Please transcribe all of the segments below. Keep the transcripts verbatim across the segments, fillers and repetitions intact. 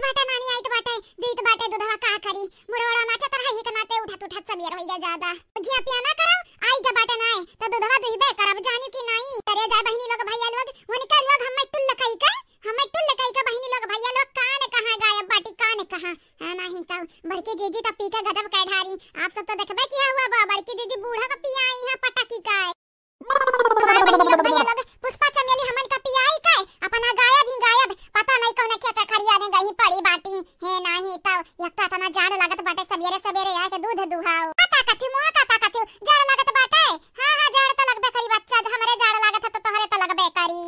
बाटे नानी, आइत बाटे, दीत बाटे दुधवा, का करी? मुड़वा नाचत रहा, ही के नाते उठत उठत सबेर होइगा ज्यादा। घिया पिया ना करब, आइगा बाटे नाई, त दुधवा दुहिबे करब, जानी कि नाई? अरे जाए बहिनी लोग, भैया लोग, उनका लोग हमें टुल्ल कही के, हमें टुल्ल कही के बहिनी लोग, भैया लोग, कान कहाँ गायब बाटी, कान कहाँ? हाँ, नाही त बड़की जीजी त पी के गजब कै ढारी। आप सब तो देखबे किया हुआ बा, बड़की जीजी बूढ़ा का पियाई है पटकी का। हमार बहिनी लोग, भैया लोग, पुष्पा चमेली हमन का पियाई के, अपना गायब ही गायब, पता नहीं कौन खेत खरियाने गई पड़ी बाटी। हे नाही त, एक तो इतना जाड़ लागत बाटे, सबेरे सबेरे आके दूध दुहाओ। का ताकत ही, मुँह का ताकत ही, जाड़ लागत बाटे। हाँ, हाँ, जाड़ तो लगबे करी बच्चा, हमरे जाड़ लागत है तो तोहरे तो लगबे करी।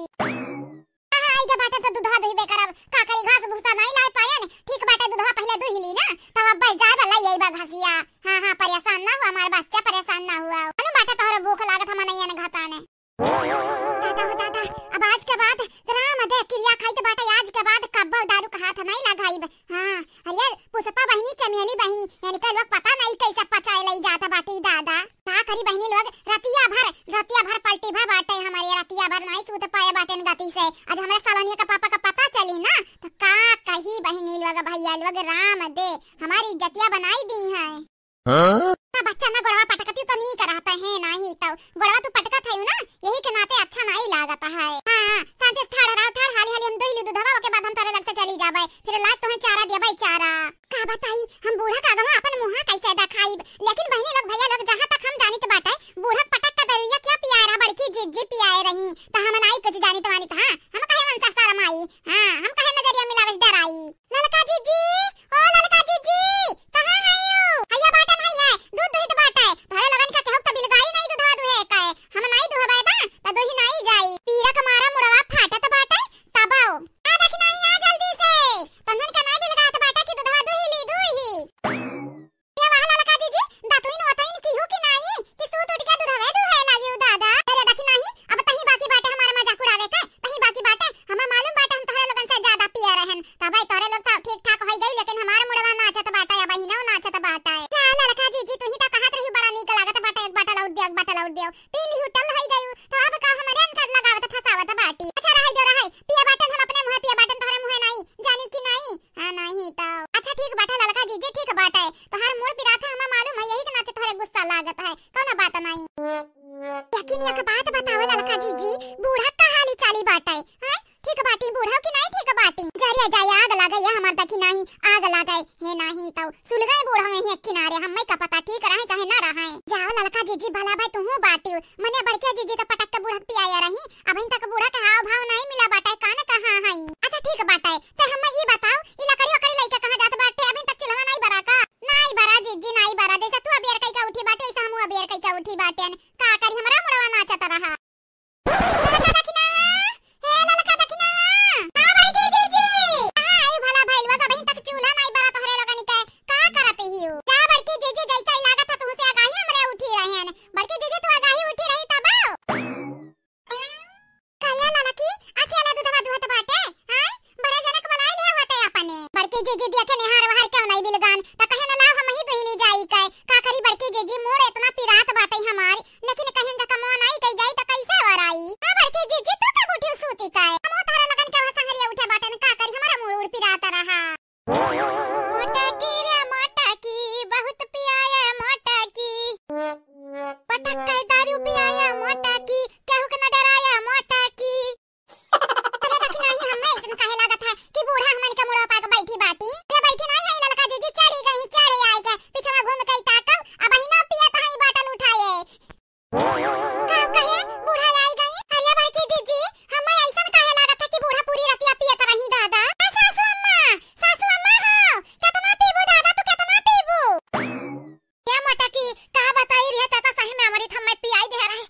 हाँ, हाँ, आइगा बाटे तो दुधवा दुहिबे करब। का करी, घास भूसा नहीं लाए पाएन। ठीक बाटे, दुधवा पहिले दुहि ली ना, तब अब जाए वाला यही बा घसिया। हाँ, हाँ, परेशान ना हुआ हमार बच्चा, परेशान ना हुआ। अनु बाटे तोहरे भूख लागत, हम नहीं अन घताने। दादा हो दादा, अब आज के बाद राम दे किरिया खाइत बाटे, आज के बाद कब्बो दारू का हाथ नहीं लगाइब। हाँ, अरे पुष्पा बहिनी, चमेली बहिनी, इनका लोग पता नहीं कैसे पचाए लई जात बाटी दादा। का करी बहिनी लोग, रतिया भर, रतिया भर पलटी भर बाटे हमारे, रतिया भर नहीं सूत पाए बाटेन गति से। आज हमारे सलोनिया का पापा का पता चली ना, तो का कही बहिनी लोग, भैया लोग, राम दे हमारी इज्जतिया बनाई दी है। हाँ? ना बच्चा ना गोड़वा पटकती तो नीक रहत है, नाही तो गोड़वा तू पटकत है ना, यही के नाते अच्छा नहीं लागत है। हाँ, हाँ, शांति से ठाड़ रहो, ठाड़, हाली हाली हम दुहिली दुधवा, ओके बाद हम तोरे लग से चली जाबे, फिर लाग तोहे चारा दिया भाई चारा। का बताई, हम बूढ़ा का आगवा अपन मुँह कैसे देखाइब, लेकिन बहिनी लोग, भैया लोग, जहाँ तक हम जानित बाटे, बूढ़ा पटक का दरुइया क्या पियाए रहा, बड़की जीजी पियाए रही, तो हम नाई कुछ जानित वानित। हाँ, हम कहे मन से शरम आई, हाँ, हम कहे नजरिया मिलावे से डराई। ललका जीजी, ओ ललका जीजी, कहाँ है यू? हैया बाटन है, है, दूध दुहित बाटे। तोहरे लोगन का केहू त बिलगाई नहीं दुधवा दुहे के। हम नहीं दुहबे ना, त दुही नहीं जाई। पीरा के मारा मुड़वा फाटत बाटे, तबो। आ देखी नहीं, आ जल्दी से। तन्हन के नहीं बिलगात बाटे कि दुधवा दुही ली, दुही। ये वाह ललका जीजी, दतुइन वतुइन की हो कि नहीं, कि सूत उठ के दुधवे दुहे लागी उ दादा। अरे देखी नहीं, अब तही बाकी बाटे हमारे मजाक उड़ावे के। तही बाकी बाटे, हमें मालूम बाटे हम तोहरे लोगन से ज्यादा पिए रहन। तबे तोहरे लोग तो ठीक ठाक होई गई, लेकिन हमार मुड़वा नाचत बाटे, अब बहिनौ नाचत बाटे। जा ललका जीजी, तू ही तो कहत रही बड़ा नीक लागत बाटे, एक बाटल और दियो, एक बाटल और दियो। पी लिहू टल होई गई, तो अब का हमरे अंतर लगावत फसावत बाटी। अच्छा रहे जो रहे, पिए बाटन हम अपने मुँहे पिए बाटन, तोहरे मुँहे नहीं, जानिउ कि नहीं? हाँ, नहीं तो। अच्छा ठीक बाटे ललका जीजी, ठीक बाटे। तोहार मूड़ पिरात है, हमें मालूम है, यही के नाते तोहरे गुस्सा लागत है, कौनो बात नहीं। लेकिन एक बात बताओ ललका जीजी, बूढ़ा का हाली चाली बाटे, हैं? ठीक बाटी बूढ़ा कि नहीं ठीक बाटी? जरिया जाए आग लागे या हमार देखी नहीं, आग लागे, हे नहीं तो सुलगाए बूढ़ा यहीं एक किनारे, हमें का पता ठीक रहे चाहे ना रहे। जाओ ललका जीजी, भला भाई तुहू बाटी, मने बड़के जीजी तो पटक के बूढ़ा के पियाया रही, अबहिन तक बूढ़ा के हाव भाव नहीं मिला बाटे, कान कहाँ है? अच्छा ठीक बाटे, ते हमें ई बताओ, ई लकड़ी वकड़ी लइके कहाँ जात बाटे? अबहिन तक चूल्हा नहीं बरा का? नहीं बरा जीजी, नहीं बरा, जैसे तू अबेर कई का उठी बाटे, वैसे हमहू अबेर कई का उठी बाटेन। का करी, हमरा मुड़वा नाचत रहा। ललका दखिना, हे ललका दखिना, हाँ बड़की जीजी, कहाँ आई भला भइल बा, अबहिन तक चूल्हा नहीं बरा तोहरे लोगन के, का करत हियो? जा बड़की जीजी, जैसे लागत है तुहसे आगाही हमरे उठी रहेन। बड़की जीजी, तू आगाही उठी रही तब? कहिया ललकी, अकेला दूधवा दुहत बाटे, हाँ? बड़े जनक बुलाई लिया होते अपने। बड़की जीजी देखे निहार वहार क्यों नहीं बिलगान, त कहे न लाव हमही दुहिली जाई के। का करी बड़की जीजी, मूड़ इतना पिरात बाटे हमार, लेकिन कहेन जका मोन आई कई जाई त कैसे वराई? हाँ बड़की जीजी, तू कब उठी सूती के? हम तोहरे लगन के वहाँ संगरिया उठे बाटे न, का करी हमारा मूड़ उड़ पिरात रहा। मोटकी रे मोटकी, बहुत पियाए मोटकी। पटक के दारू पियाए मोटकी, केहू के न डराए मोटकी। अरे देखी नहीं, हमें ऐसन काहे लागत है कि बूढ़ा हमन के मुड़वा पाके बैठी बाटी? अरे बैठी नहीं है ललका जीजी, चढ़ी गई, चढ़ी आई के। पीछवा घूम के ताकब, अबहिन पियत है बाटल उठाए। का कहे, बूढ़ा आई गई? अरे बड़की जीजी, हमें ऐसन काहे लागत है कि बूढ़ा पूरी रतिया पियत रही दादा? ए सासू अम्मा, सासू अम्मा हो, केतना पीबू दादा, तू केतना पीबू? ए मोटकी, का बताई रे, ते तो सही में अमृत हमें पियाई दे रहे।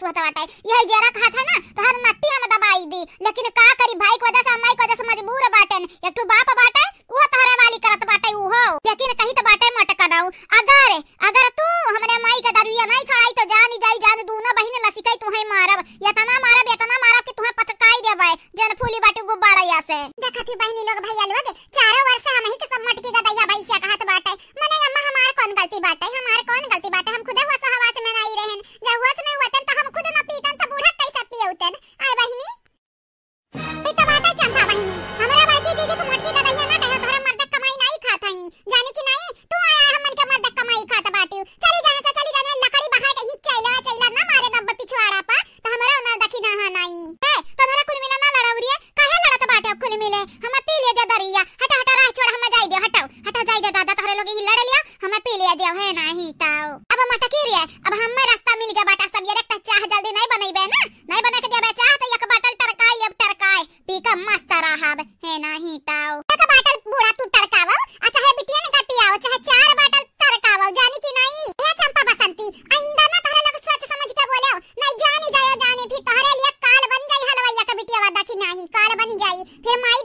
तू तो बाटे, यही जेरा कहत है ना, तोहर नट्टी हम दबाई दी, लेकिन का करी, भाई के वजह से, अम्माई के वजह से मजबूर बाटेन। एक ठो बाप बाटे, उहो तोहरे वाली करत बाटे उहो। लेकिन कही त बाटे मोटकनऊ, अगर, अगर तू हमरे माई के दरुइया नहीं छोड़ाई तो जान जाई, जान दूनो बहिन लसिकाई तुहई मारब, एतना मारब, एतना मारब कि तुहई पचकाई देबे, जन फूली बाटे गुब्बारा या से। देखत ही बहिनी लोग, भैया लोग, चारों ओर से हमही के सब मोटकी गदइया भैंसिया कहत बाटे। मने अम्मा हमार कौन गलती बाटे, हमार कौन गलती बाटे, हम खुदे होश हवास में नहीं रहन, जब होश में होतन त हम खुद न पीतन त बूढ़ा कैसे पियउतन। आय बहिनी, ई त बाटे चंपा बहिनी, हमरा बड़की दीदी के मोटकी गदइया ना कहे, तोहरे मर्द कमाई नहीं खात हई, जानू कि नहीं? तू आया हमन के मर्द कमाई खात बाटू, चली जाने से चली जाने, लकड़ी बहार के ही चैला चैला ना मारे दब पिछवाड़ा पा, त हमरा ना देखी ना हा नहीं। ए, तोहरा कुल मिला ना लड़ाऊ रे, काहे लड़त बाटे खुल मिले? हमें पी ले दे दरिया। हटा, हटा, राह छोड़, हमें जाई दे, हटाओ, हटा, जाई दे दादा, तोहरे लोग ही लड़ लिया, हमें पी ले दे, है नाही ताओ। अब मटकी रे, अब हमें रास्ता मिल गया बाटा, सब ये रखता चाह जल्दी नहीं बनइबे ना, नहीं बना के देबे चाह तो एक बाटल टरकाई, अब टरकाई पी के मस्त रहब, है नाही ताओ। एक बाटल बूढ़ा तू टरकावो, आ चाहे बिटियन का पियाओ, चाहे चार बाटल टरकावो, जानी कि नहीं? ए चंपा बसंती, आइंदा ना तोहरे लोग सोच समझ के बोले, नहीं जानी जायो जाने, फिर तोहरे लिए काल बन जाई हलवैया के बिटिया, वादा कि नहीं, काल बन जाई, फिर माई